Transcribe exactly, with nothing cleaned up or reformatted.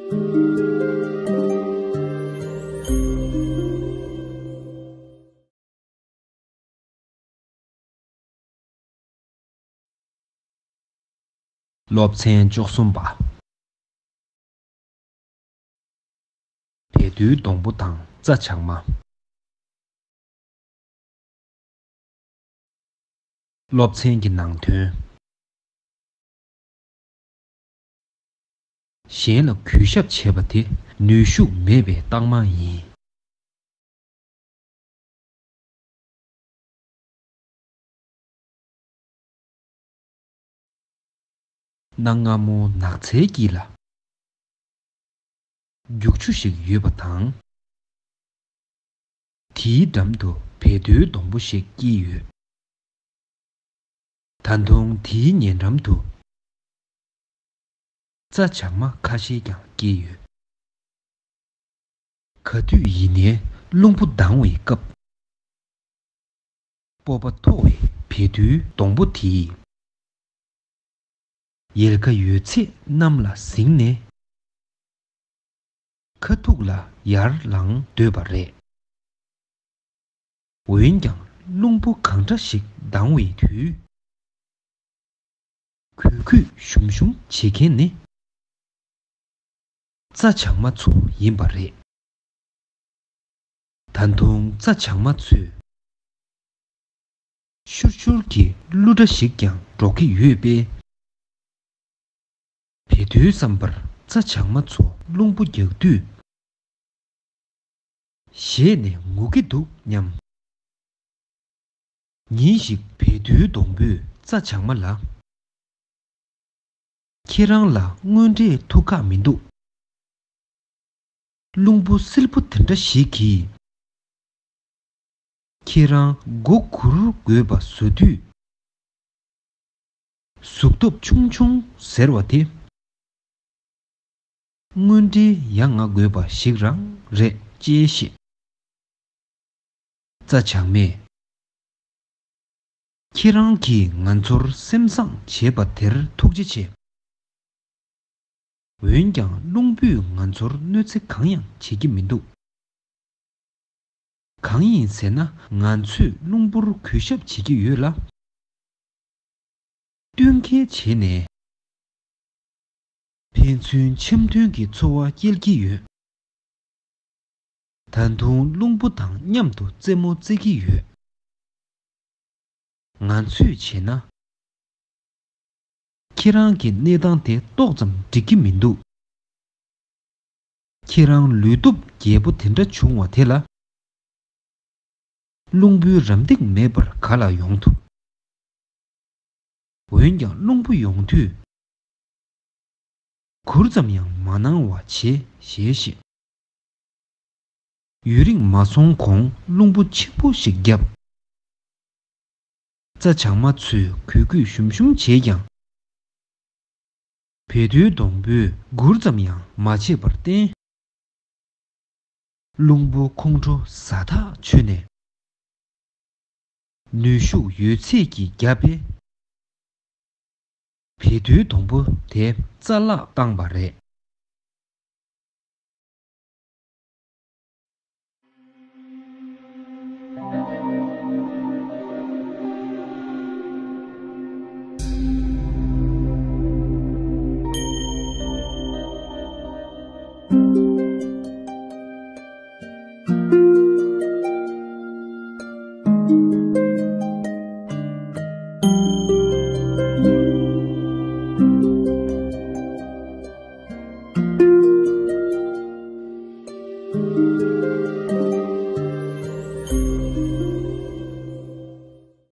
སློབ་ཚན་བཅུ་གསུམ་པ། བལ་དུའི་སྡོང་པོ་དང་རྩྭ་བྱང་མ། སློབ་ཚན་གྱི་ནང་དོན། གཞན་ལ་གུས་ཞབས་བྱེད་པ་དེ་ནུས་ཤུགས་མེད་པའི་རྟགས་མ་ཡིན། གནའ་སྔ་མོ་ནགས་ཚལ་དཀྱིལ་ལ་རྒྱུག་ཆུ་ཞིག་ཡོད་པ་དང་། དེའི་འགྲམ་དུ་བལ་དུའི་སྡོང་པོ་ཞིག་སྐྱེས་ཡོད། ད་དུང་དེའི་ཉེ་འགྲམ་དུ་རྩྭ་བྱང་མ་ཁ་ཤས་ཀྱང་སྐྱེས་ཡོད། ག་དུས་ཡིན་ནའི་རླུང་བུ་ལྡང་བའི་སྐབས། སྤོབས་པ་མཐོ་བའི་བལ་དུའི་སྡོང་པོ་དེས། ཡལ་ག་ཡོད་ཚད་གནམ་ལ་ཟིན་ནས། ཁ་ཐུག་ལ་ཡར་ལངས་སྡོད་པ་རེད། འོན་ཀྱང་རླུང་བུ་གང་འདྲ་ཞིག་ལྡང་བའི་དུས། གུས་གུས་ཞུམ་ཞུམ་བྱེད་མཁན་ནི། རྩྭ་བྱང་མ་ཚོ་ཡིན་པ་རེད། ད་དུང་རྩྭ་བྱང་མ་ཚོས། ཤུར་ཤུར་གྱི་གླུ་སྒྲ་ཞིག་ཀྱང་སྒྲོག་གི་ཡོད་པས། བལ་དུའི་བསམ་པར་རྩྭ་བྱང་མ་ཚོ་རླུང་བུ་རྒྱག་དུས། ཞེད་ནས་ངུ་གི་འདུག་སྙམ། ཉིན་ཞིག་བལ་དུའི་སྡོང་པོས་རྩྭ་བྱང་མ་ལ། ཁྱེད་རང་ལ་དངོས་འབྲེལ་ཐུགས་ཁག་མི་འདུག་རླུང་བུ་བསིལ་པོ་དེ་འདྲ་ཞིག་གིས། ཁྱེད་རང་མགོ་སྒུར་དགོས་པ་བཟོ་དུས། གཟུགས་སྟོབས་ཆུང་ཆུང་ཟེར་བ་དེ། དངོས་འབྲེལ་ཡ་ང་དགོས་པ་ཞིག་རང་རེད་ཅེས་བཤད། རྩྭ་བྱང་མས། ཁྱེད་རང་གིས་ང་ཚོར་སེམས་བཟང་བྱས་པ་དེར་ཐུགས་རྗེ་ཆེ། འོན་ཀྱང་རླུང་བུས་ང་ཚོར་གནོད་འཚེ་གང་ཡང་བྱེད་ཀྱི་མི་འདུག་གང་ཡིན་ཟེར་ན་ང་ཚོས་རླུང་བུར་གུས་ཞབས་བྱེད་ཀྱི་ཡོད་ལ། བསྟུན་མཁས་བྱས་ནས། ཕན་ཚུན་འཆམ་མཐུན་གྱི་འཚོ་བ་སྐྱེལ་གྱི་ཡོད། ད་དུང་རླུང་བུ་དང་མཉམ་དུ་རྩེད་མོ་རྩེ་གི་ཡོད། ང་ཚོས་བྱས་ན། ཁྱེད་རང་གི་གནས་སྟངས་དེ་ཏོག་ཙམ་འགྲིག་གི་མི་འདུག་ཁྱེད་རང་ལུས་སྟོབས་རྒྱས་པོ་དེ་འདྲ་བྱུང་བ་དེ་ལ། རླུང་བུའི་རམ་འདེགས་མེད་པར་ག་ལ་ཡོང་ཐུབ། འོན་ཀྱང་རླུང་བུ་ཡོང་དུས། གུར་ཙམ་ཡང་མ་གནང་བ་བྱེད་ཞེས་བཤད། ཡུན་རིང་མ་སོང་གོང་རླུང་བུ་ཆེན་པོ་ཞིག་བརྒྱབ། རྩྭ་བྱང་མ་ཚོས་གུས་གུས་ཞུམ་ཞུམ་བྱས་ཀྱང་། བལ་དུའི་སྡོང་པོས་གུར་ཙམ་ཡང་མ་བྱས་པར་བརྟེན། རླུང་བུ་ཁོང་ཁྲོ་ཟ་ཐག་ཆོད་ནས། ནུས་ཤུགས་ཡོད་ཚད་ཀྱིས་བརྒྱབ་པས། བལ་དུའི་སྡོང་པོ་དེ་རྩ་བརླག་བཏང་བ་རེད།